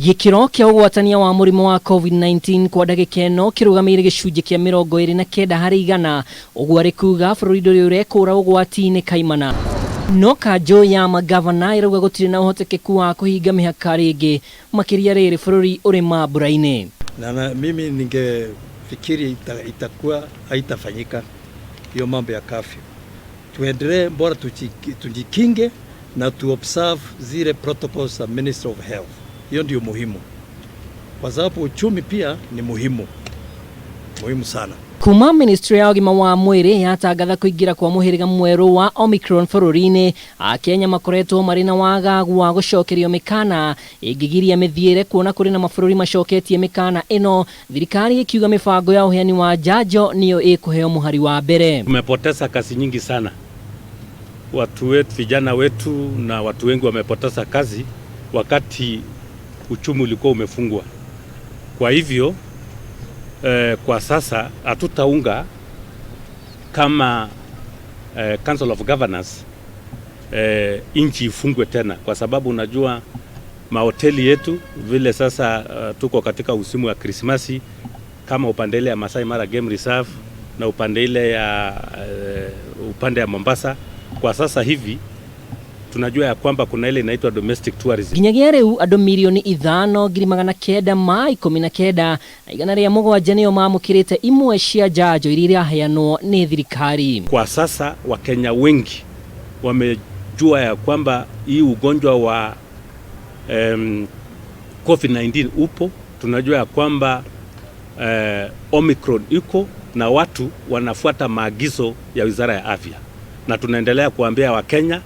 Gĩkĩro kĩa ũgwatania wa mũrimũ wa COVID-19 kwa ndagĩka ĩno kĩrũgamĩire gĩcunjĩ kĩa 29 harĩ igana. Ũguo arĩ kuga bũrũri ndũrĩ ũrekũra ũgwati-inĩ kaimana. No kanjũ ya magavana ĩrauga gũtirĩ na ũhotekeku wa kũhinga mĩhaka rĩngĩ, makĩria rĩrĩ bũrũri ũrĩ mambura-inĩ. Na mimi ningefikiri itakuwa haitafanyika hiyo mambo ya curfew. Tuendelee, bora tujikinge na tu observe zile protocols za Ministry of Health. Hiyo ndio muhimu, kwa sababu uchumi pia ni muhimu, muhimu sana. Kuma ministry ya ũgima wa mwĩrĩ yatangatha kũingĩra kwa mũhĩrĩga mwerũ wa Omicron bũrũri-inĩ, Akenya makoretwo marĩ na wagagu wa gũcokerio mĩkana ĩngĩgiria mĩthiĩre, kuona kũrĩ na mabũrũri macoketie mĩkana ĩno, thirikari ĩkiuga mĩbango ya ũheani wa njanjo nĩyo ĩkũheo mũhari wa mbere. Tumepoteza kazi nyingi sana, watu wetu, vijana wetu na watu wengi wamepoteza kazi wakati uchumi ulikuwa umefungwa. Kwa hivyo kwa sasa hatutaunga kama Council of Governors nchi ifungwe tena, kwa sababu unajua mahoteli yetu vile sasa tuko katika usimu wa Krismasi, kama upande ile ya Masai Mara Game Reserve na upande ile ya upande ya Mombasa, kwa sasa hivi tunajua ya kwamba kuna ile inaitwa domestic tourism. Nginyagia rĩu andũ 5,919,107 nĩo mamũkĩrĩte imwe cia njanjo iria iraheanwo nĩ thirikari. Kwa sasa Wakenya wengi wamejua ya kwamba hii ugonjwa wa COVID-19 upo. Tunajua ya kwamba Omicron iko na watu wanafuata maagizo ya Wizara ya Afya, na tunaendelea kuambia Wakenya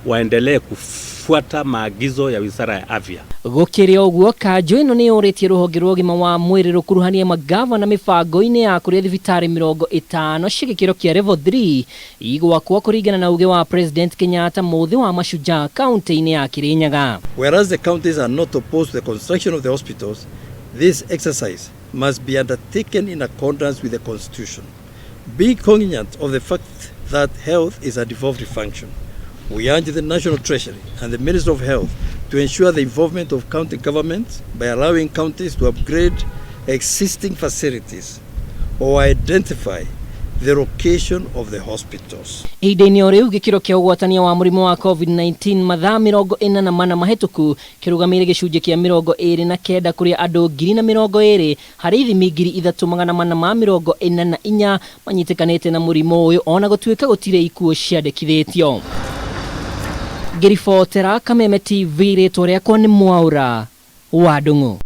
waendelee kufuata maagizo ya Wizara ya Afya. Gũkĩrĩ ũguo, kanjũ ĩno nĩ yũrĩtie rũhonge rwa ũgima wa mwĩrĩ rũkuruhanie magavana mĩbango-inĩ ya kũrĩa thibitarĩ 50 cia gĩkĩro kĩa level 3 igwakwo kũringana na uge wa President Kenyatta mũthĩ wa Mashujaa kaunti-inĩ ya Kirinyaga. Whereas the counties are not opposed to the construction of the hospitals, this exercise must be undertaken in accordance with the Constitution. Be cognizant of the fact that health is a devolved function. We urge the National Treasury and the Ministry of Health to ensure the involvement of county governments by allowing counties to upgrade existing facilities or identify the location of the hospitals. Ihinda-inĩ o rĩu, gĩkĩro kĩa ũgwatania wa mũrimũ wa COVID-19 mathaa 44 mahĩtũku kĩrũgamĩire gĩcunjĩ kĩa 29, kũrĩa andũ 1,020 harĩ ithimi 3444 manyitĩkanĩte na mũrimũ ũyũ, ona gũtuĩka gũtirĩ ikuũ ciandĩkithĩtio. Ngĩribotera Kameme TV, rĩtwa rĩakwa nĩ Mwaũra wa Ndung'u.